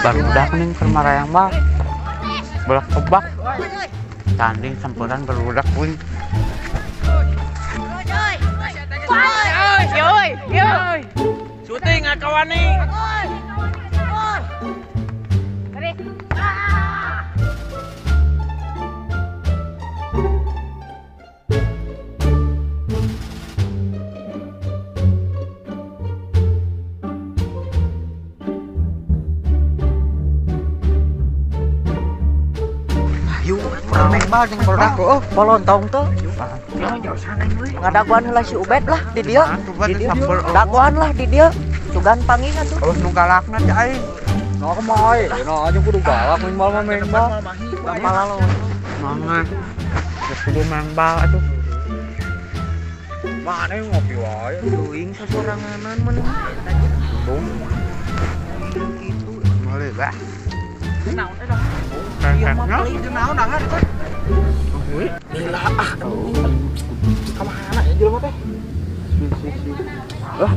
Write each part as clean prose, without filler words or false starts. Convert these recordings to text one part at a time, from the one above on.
Barudak ning keur marayang mah. Bolak tebak. Tanding samperan barudak kuing. Yoi, yoi. Syuting akawani. Bal jeung barudak oh polontong tuh. Ngadaguan heula si Ubed lah di dieu. Di dieu. Daguan lah di dieu. Sugan panggih atuh. Awas nu galakna teh aing. Nah kumaha euy? Nah aja kudu galak main bal mah main bal. Malah lo. Mangga. Geus kudu main bal atuh. Mana yang ngopi wae teuing sasoranganan mun eta Bung. Kitu. Meuli bah. Naon eta? Ieu mah pelit naon angan eta? Lila ah kamana ya jelema teh? Lah.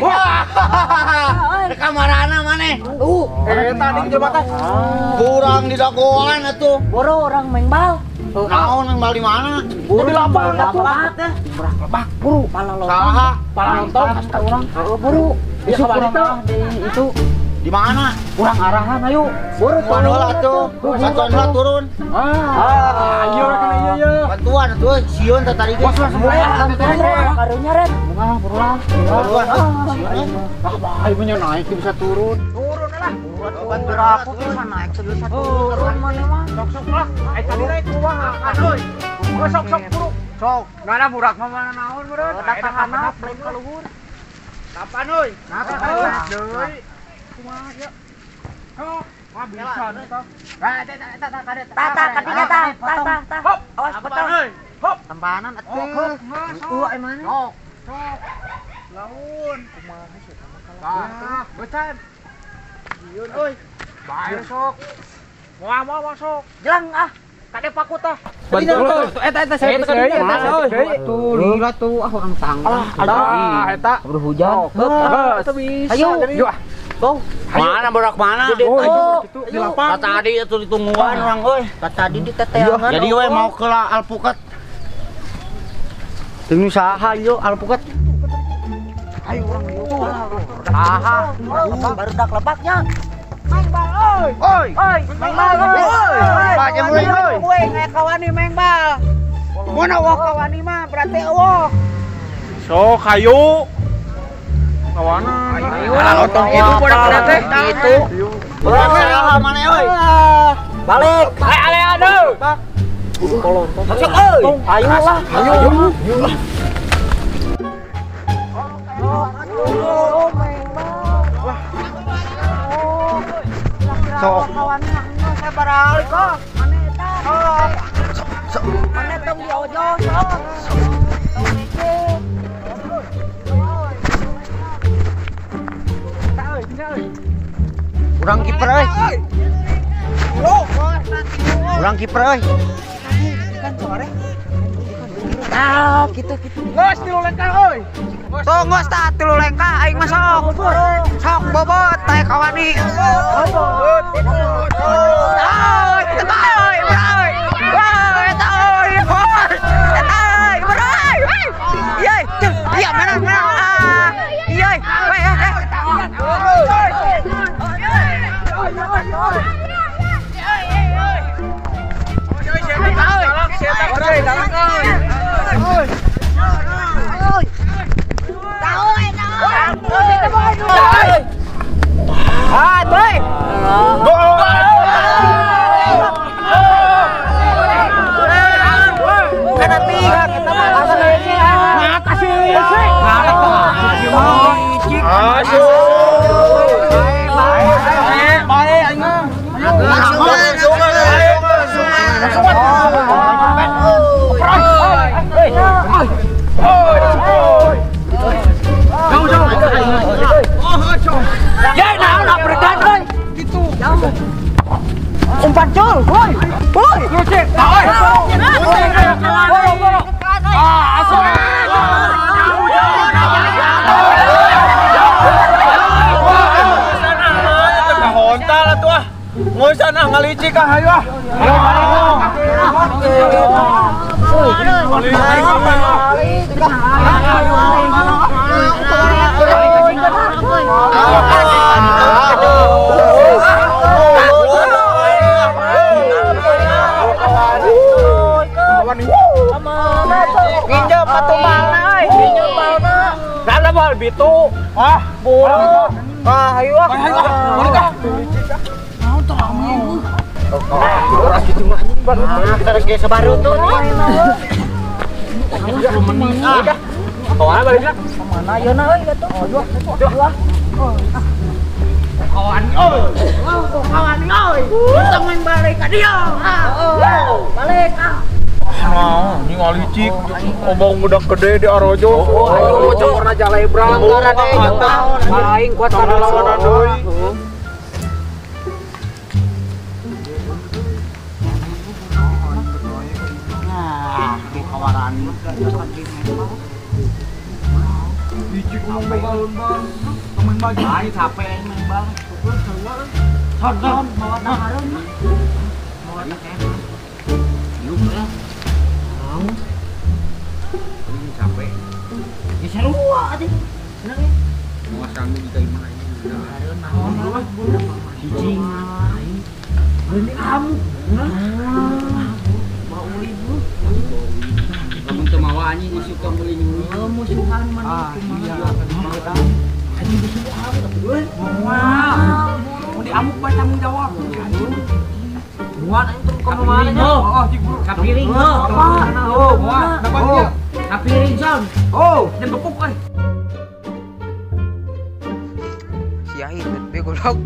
Wah. Kamarana maneh? Eta deui jelema teh. Kurang di dagoan atuh. Boro orang main bal. Naon main bal di mana? Di lapangan atuh. Lebak buru pala lontong. Saha? Pala lontong urang. Heeh buru. Isu kurang di itu. Di mana? Kurang arahan ayo. Buru turun atuh. Bantuan heula turun. Ah, ieu kana ieu ieu. Bantuan atuh sieun teh tadi ge. Karunya ret. Bunga buruan. Buruan sieun. Ah, bahaya punya naik bisa turun. Turun lah. Bantuan aku bisa naik bisa turun mana mah. Sok-sok lah. Ai tadi naik kumaha? Aduh. Sok-sok buru. Sok. Nah, burak mah mana naon meureun? Datang anak lain ka luhur. Kapan euy? Kapan deui? Kumaha ya? Sok, mah bisa tah. Nah, eta eta eta kade. Tah tah kadinya tah tah tah. Awas potong. Hop. Tempanan atuh. Heeh, ai mana? Sok. Sok. Laun. Kumaha sih eta mah kalau. Becan. Sieun euy. Bae sok. Moal moal masuk. Jelang ah. Kade paku tah. Bantu eta eta saya eta tuh lila tuh ah urang tangga. Ah eta udah hujan. Eta bisa. Ayo. Yuk ah. Go. Mana borak mana? Oh, di lapang. Tadi itu ditungguan orang euy. Tadi di teteangan. Jadi we mau ke alpukat. Tunggu saha ieu alpukat. Ayo urang itu. Saha. Barudak lebaknya. Main bal euy. Oi. Oi, main bal euy. Baca mulai euy. Gue ngaya kawani main bal. Mun eueuh kawani mah berarti eueuh. Sok hayu. Kawana. Ayo lontong itu budak teh itu. Budak saha maneh euy? Balik. Ayo ale aduh. Lontong. Sok euy. Ayo lah. Ayo. Sok. Kawani mah geus sabaralik kok. Maneh eta. Sok sok. Maneh tong di ojo sok. Tong mece. Urang kiper euy. Urang kiper euy. Kan sore. Ah, gitu gitu. Geus tilu lengkah euy. Tuh geus tah tilu lengkah aing mah sok. Sok bobot teh kawani. Bobot. Ah, eta euy, euy. Wah, eta euy. Eta euy, euy. Ieu, iya menang menang. Ah, ieu, we eh. Ngalicik ah, ayo ah. Nginjem patumbalna euy, nginjem balna. Kana bal bitu. Ah, bola. Ah, ayo ah. Ayo ah, balik ah. Naon tah rame. Orang gitu mah anjing baru. Kita geus baru tuh. Udah. Kawan balik lah. Mana ayeuna euy atuh? Kawan euy. Kawan euy. Temen balik ka dieu. Balik ah. Nah, ini ngalicik, obong udah gede di Arojo. Oh, warna jalebra. Aing kuat kana lawanan deui. Nah, di kawaran. Licik ngomong balon bang. Temen bagi. Aing capek main bal. Sodom bawa tahareun mah. Bawa tahareun. Yuk lah. Ini capek. Ya sarua atuh. Seneng ya. Mau kami di imah ini. Tahareun mah. Hiji. Geuning amuk. Bawa ulin lu. Lamun teu mawa anjing masuk ka meuli Musuhan mana kumaha. Anjing musuh amuk atuh euy. Moal. Mun diamuk bae tanggung jawab. Buat anjing turun ka mana nya? Oh, cik buru. Kapiring heuh. Oh, moal. Dapat dia. Kapiring son. Oh, jangan bepuk euy. Sia hitut be goblok.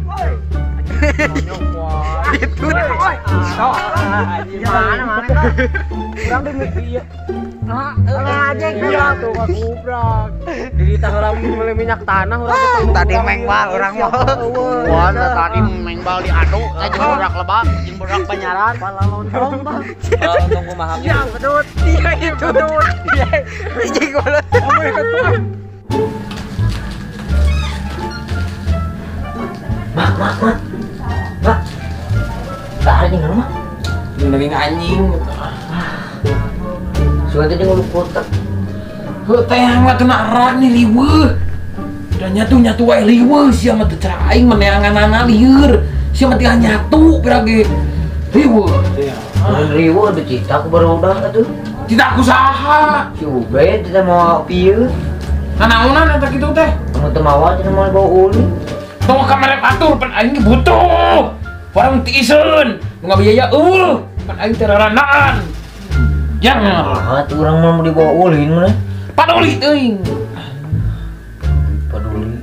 Itu oi. Sok. Mana mana kok. Urang di ieu. Ngajeng Iya tuh ngakubrak. Di taheula meuli minyak tanah urang ketemu. Tadi mengbal urang mah. Wah, tadi mengbal diadu teh jeung budak lebak, jeung budak Banyaran. Pala lontong, Bang. Pala lontong kumaha? Sia gedut. Iya itu. Hiji goblok. Mak, mak, mak. Mak. Mak anjing mah. Jeung daging anjing gitu. Sugan teh jeung kotak. Heuh teh mah teu erat nih liweuh. Udah nyatu-nyatu wae liweuh sia mah teu cara aing meneanganana lieur. Sia mah tinggal nyatu pira ge. Liweuh teh. Mun riweuh teu cita ku barudak atuh. Cita ku saha? Si Ubed teh mau pieu. Nanaonan eta kitu teh? Mun teu mawa cenah moal bawa ulin. Tong ka mere batur pan aing ge butuh. Warung tiiseun, nu ngabiaya eueuh, pan aing teh raranaan. Jangan. Ah, tuh urang mah mau dibawa ulin mana? Paduli teuing. Paduli.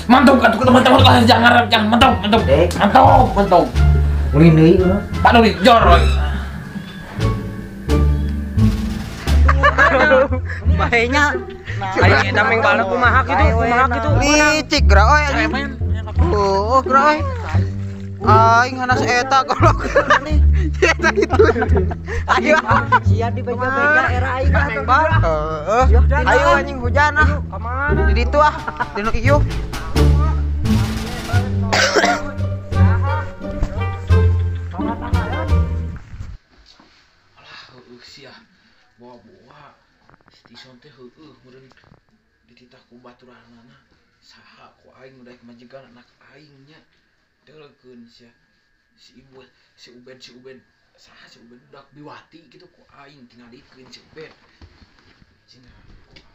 Mantap atuh teman-teman lah jangan jangan mantap mantap. Mantap mantap. Ulin deui urang. Paduli jor. Bahenya. Aing eta meng balna kumaha kitu? Kumaha kitu? Licik geura euy anjing. Oh, geura euy. Aing hanas eta goblok. Eta gitu. Ayo sia di beja-beja era aing mah. Heeh. Ayo anjing hujan ah. Ka mana? Di ditu ah, di nu ieu. Alah heueuh sia. Bawa-bawa. Si Tison teh heueuh meureun dititah ku baturanana. Saha ku aing nu daek majikan anak aing nya. Deukeun sia. Si ibu, si Ubed, saha si Ubed budak biwati gitu ku aing tingalikeun si Ubed. Cina ku aing.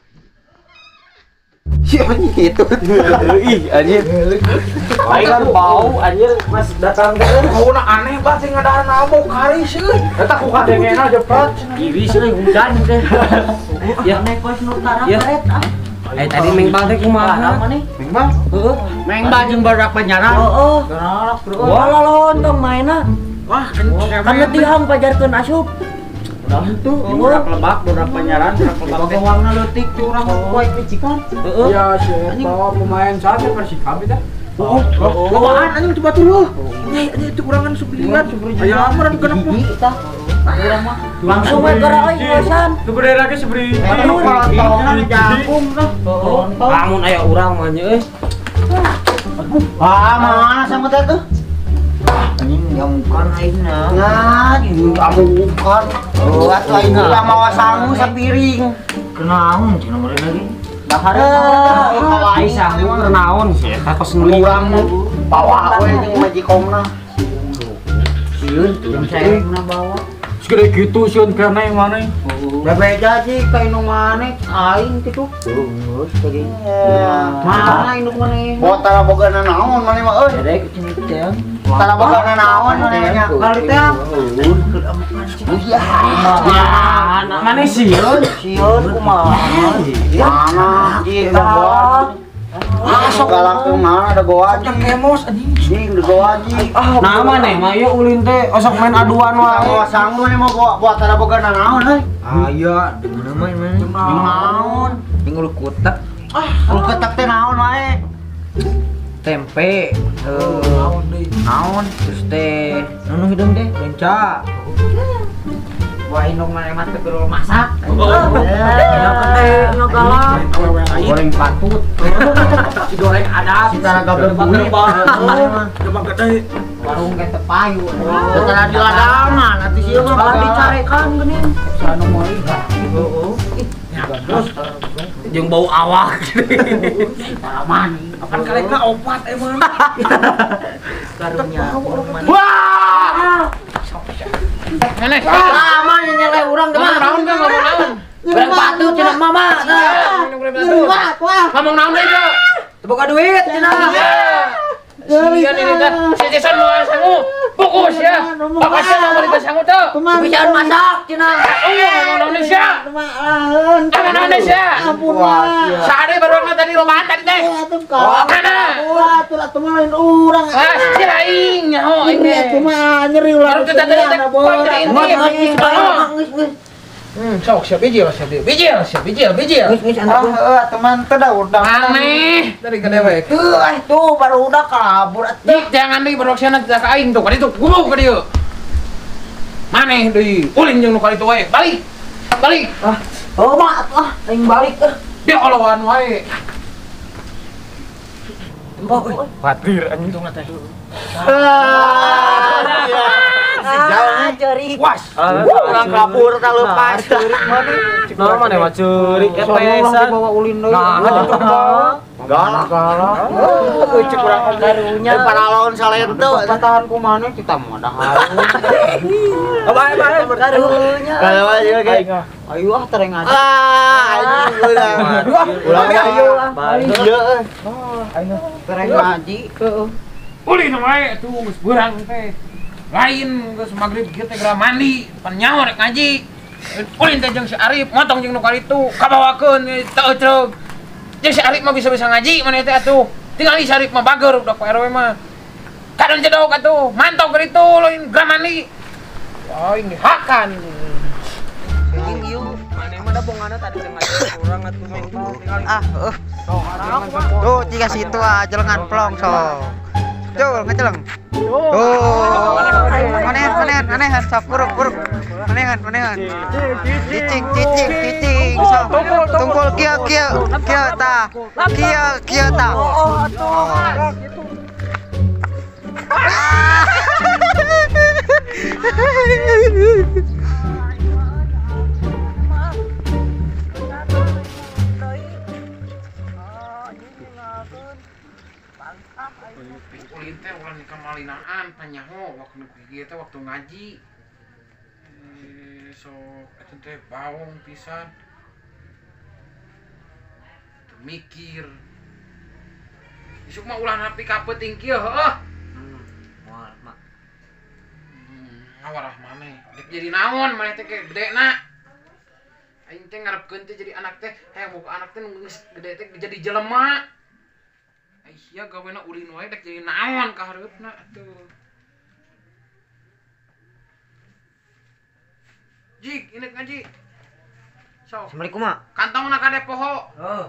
Sia anjing itu. Ih, anjir. Aing kan bau anjir mas datang teh. Bauna aneh banget sih ngadahan bau karis euy. Eta ku kadengena cepet. Iris euy hujan teh. Ya naik kos nu tarah karet ah. Tadi mengbal teh kumaha? Mengbal? Heeh. Mengbal jeung barudak Banyaran. Heeh. Wah, lontong mainna. Wah, kan letihang pajarkeun asup. Udah tuh, budak lebak, budak Banyaran, budak lebak teh. Bawangna leutik tuh urang poe micikan. Heeh. Iya, si eta pemain saha Persikab eta. Oh, bawaan anjing coba tuh. Ini itu kurangan sublian. Aya lamuran genep Gigi tah. Urang mah langsung we geura euy bosan. Nu bendera ge seberi. Lontongna jangkung tuh. Lontong. Lamun aya urang mah nya euy. Ah, mana sama teh tuh? Anjing Jamukan aingna. Nah, jamukan. Oh, atuh aing ulah mawa sangu sapiring. Kenaon cenah meureun lagi. Dahar aing sangu kenaon sih eta kos urang bawa we jeung majikomna. Sieun jeung saengna bawa. Segede gitu sieun kana yang mana? Bebeja sih ka indung maneh aing kitu. Geus tadi. Mana indung maneh? Bawa tara boga naon maneh mah euy. Dede kucing teh. Tara boga naon maneh nya. Balik teh. Iya. Maneh sieun? Sieun kumaha? Mana? Jing goa. Masuk galak mana ada goa Sok kemos anjing. Jing ada goa jing. Nah maneh mah ieu ulin teh osok main aduan wae. Bawa sangu maneh mah bawa bawa tara boga naon euy. Aya dengan main mana? Naon? Jeung ulu kutek. Ah, ulu kutek teh naon wae? Tempe. Naon deui? Naon terus teh nu hideung teh lenca. Wah indung maneh mah teu gerul masak. Nya galak. Goreng patut. Si goreng adat. Si tara gablek buih. Coba gede. Warung ge teu payu. Teu tara di ladangan atuh sieun mah malah dicarekan geuning. Sanu meuli Heeh. Terus jeung bau awak. Salaman. Apan kalekna opat emang. Karunya. Wah! Mana? Lama nyeleh urang teh mah. Naon teh ngomong naon? Goreng patut cenah mama. Ngomong naon deui teh? Teu boga duit cenah. Sian ini teh. Si Jason mau sangu. Fokus ya. Bapak sia mau beli sangu teh. Bisa masak cenah. Ngomong naon deui sia? Ngomong naon deui sia? Ampun mah. Sehari baru tadi lobahan tadi teh. Mana? Atuh atuh mah lain urang. Ah, si aing nyaho aing teh. Atuh mah nyeri ulah. Baru teh tadi teh. Sok siap bijil siap bijil siap bijil bijil. Ah, heuh atuh mah teu da udah. Aneh tadi ka dewek. Tuh, tuh baru udah kabur atuh. Jangan deui baru siana ka aing tuh ka ditu gubuk ka dieu. Maneh deui ulin jeung nu ka ditu wae. Balik. Balik. Ah, oh mah atuh ah aing balik ah. Dia oloan wae. Tembok euy. Khawatir anjing tuh teh. Ah, ceurik. Was. Urang kabur tak lepas. Nah, maneh mah ceurik epesan. Bawa ulin deui. Nah, itu dibawa. Galak. Heuh cek urang karunya. Paralon salento. Patahan ku maneh kita mah dahar. Bae bae karunya. Kalau aja ge. Ayo ah tereng aja. Ah, anjing urang. Ulang ayo. Ieu euy. Tereng ngaji. Heeh. Ulin wae atuh geus beurang teh. Lain geus magrib kieu teh geura mandi, pan nyaho rek ngaji. Ulin teh jeung si Arif motong jeung nu karitu, kabawakeun teu euceug. Jeung si Arif mah bisa-bisa ngaji maneh teh atuh. Tingali si Arif mah bager udah ku RW mah. Kadon jedog atuh, mantau ka ditu lain geura mandi. Aing dihakan. Jeung ieu maneh mah da bongana tadi teh ngaji urang atuh tingali. Ah, heuh. Tuh tiga situ ah jelengan plong sok. Tuh ngeceleng. Tuh. Manehan manehan manehan sok buruk buruk. Manehan manehan. Cicing cicing cicing sok. Tungkul kieu kieu kieu tah. Kieu kieu tah. Oh atuh. Ulin teh ulah nikah malinaan panyaho waktu kieu teh waktu ngaji. Sok eta teh baong pisan. Teu mikir. Isuk mah ulah nepi ka peuting kieu heuh. Moal mak. Ngawarah maneh. Dek jadi naon maneh teh gedena. Aing teh ngarepkeun teh jadi anak teh hayang boga anak teh geus gede teh jadi jelema. Aisyah gawena ulin wae dek jadi naon ka hareupna atuh. Jik, ini ngaji. Sok. Assalamualaikum, Mak. Kantongna kade poho. Heeh.